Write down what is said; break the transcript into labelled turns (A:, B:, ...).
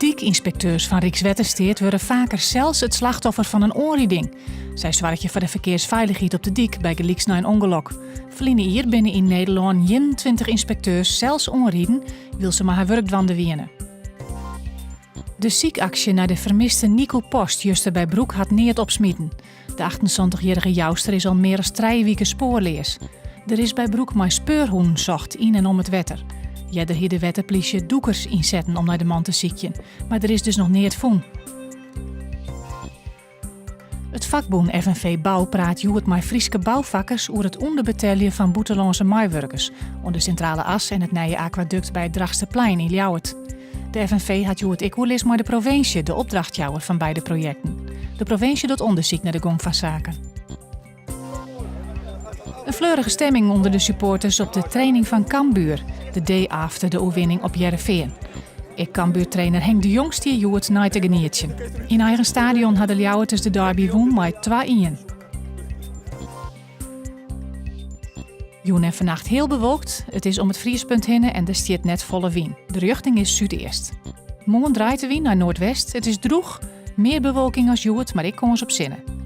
A: Dykynspekteurs fan Rykswettersteat wurde faker sels it slachtoffer fan in oanriding. Sy soargje foar de ferkearsfeilichheid op de dyk, bygelyks nei in ûngelok. Ferline jier binne yn Nederlân 21 ynspekteurs sels oanriden wylst se mei har wurk dwaande wiene. De sykaksje nei de fermiste Nico Post juster by Broek hat neat opsmiten. De 78-jierrige Jouster is al mear as trije wike spoarleas. Der is by Broek mei speurhûnen socht yn en om it wetter. Earder hie de wetterplysje dûkers ynsetten om nei de man te sykjen, mar der is dus noch neat fûn. It fakbûn FNV Bou praat hjoed mei Fryske boufakkers oer it ûnderbeteljen fan bûtenlânske meiwurkers oan de Sintrale As en it nije akwadukt by it Drachtsterplein yn Ljouwert. De FNV hat hjoed ek oerlis mei de provinsje, de opdrachtjouwer fan beide projekten. De provinsje docht ûndersyk nei de gong fan saken. In fleurige stemming ûnder de supporters op de training fan Cambuur, de day after de oerwinning op Hearrenfean. Ek Cambuurtrainer Henk de Jong stie hjoed nei te genietsjen. Yn eigen stadion ha de Ljouwerters de derby wûn mei 2-1. Jûn en fannacht heal bewolkt. It is om it friespunt hinne en der stiet net folle wyn. De rjochting is súdeast. Moarn draait de wyn nei noardwest. It is drûch, mear bewolking as hjoed, mar ek kâns op sinne.